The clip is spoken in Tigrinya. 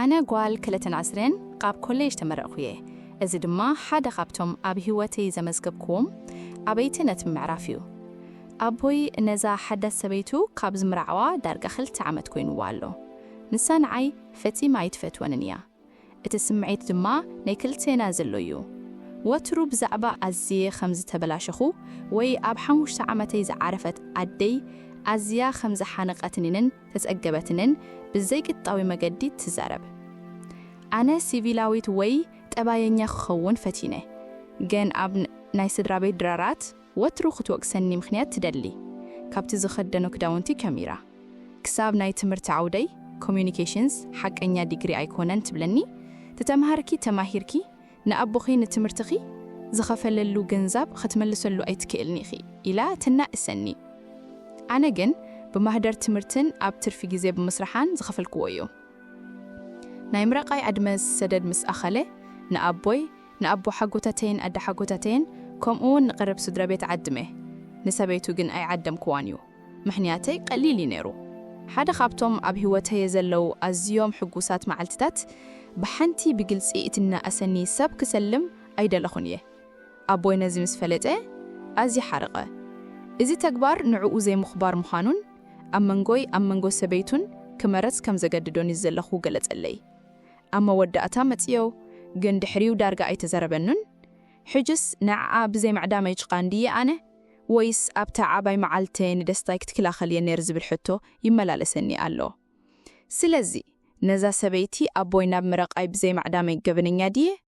ኣነ ጓል ክልተን ዕስራን ካብ ኮሌጅ ተመረቕኩ እየ። እዚ ድማ ሓደ ካብቶም ኣብ ህይወተይ ዘመዝገብክዎም ዓበይቲ ነጥቢ ምዕራፍ እዩ። ኣቦይ ነዛ ሓዳስ ሰበይቱ ካብ ዝምርዓዋ ዳርጋ ክልተ ዓመት ኮይንዋ ኣሎ። ንሳ ንዓይ ፈጺማ ኣይትፈትወንን እያ። እቲ ስምዒት ድማ ናይ ክልቴና ዘሎ እዩ። ወትሩ ብዛዕባ ኣዝየ ከም ዝተበላሸኹ ወይ ኣብ ሓሙሽተ ዓመተይ ዝዓረፈት ኣደይ ኣዝያ ከም ዝሓነቐትንንን ተጸገበትንን ብዘይቅጥጣዊ መገዲ ትዛረብ። ኣነ ሲቪላዊት ወይ ጠባየኛ ክኸውን ፈቲነ፣ ግን ኣብ ን-፣ ናይ ስድራ ቤት ድራራት ወትሩ ክትወቅሰኒ ምኽንያት ትደሊ። ካብቲ ዝኸደኖ ክዳውንቲ ከሚራ። ክሳብ ናይ ትምህርቲ ዓውደይ፣ ኮሚዩኒኬሽንስ ሓቀኛ ዲግሪ ኣይኮነን ትብለኒ፣ ተተምሃርኪ ተማሂርኪ፣ ንኣቦኺ ንትምህርትኺ ዝኸፈለሉ ገንዛብ ክትመልሰሉ ኣይትክእልን ኢኺ ኢላ ተናእሰኒ። ኣነ ግን ብማህደር ትምህርትን ኣብ ትርፊ ግዜ ብምስራሓን ዝኸፈልክዎ እዩ። ናይ ምረቓይ ዕድመ ሰደድ ምስ ኣኸለ፣ ንኣቦይ፣ ንኣቦ ሓጎታተይን ኣደ ሓጎታተይን፣ ከምኡውን ንቐረብ ስድራ ቤት ዓድመ። ንሰበይቱ ግን ኣይዓደምክዋን እዩ። ምኽንያተይ ቀሊል እዩ ነይሩ። ሓደ ካብቶም ኣብ ህይወተየ ዘለዉ ኣዝዮም ሕጉሳት መዓልትታት፣ ብሓንቲ ብግልጺ እትናእሰኒ ሰብ ክሰልም ኣይደለኹን እየ። ኣቦይ ነዚ ምስ ፈለጠ፣ ኣዝዩ ሓረቐ። እዚ ተግባር ንዕኡ ዘይምኽባር ምዃኑን ኣብ መንጎይ ኣብ መንጎ ሰበይቱን ክመረጽ ከም ዘገድዶን እዩ ዘለኹ ገለጸለይ። ኣብ መወዳእታ መጽዮ፣ ግን ድሕሪኡ ዳርጋ ኣይተዛረበንን። ሕጅስ ንዓኣ ብዘይ ምዕዳመይ ጭቓ እንድየ ኣነ? ወይስ ኣብታ ዓባይ መዓልተ ንደስታይ ክትከላኸል እየ ነይር ዝብል ሕቶ ይመላለሰኒ ኣሎ። ስለዚ፣ ነዛ ሰበይቲ ኣቦይ ናብ ምረቓይ ብዘይ ምዕዳመይ ገበነኛ ድየ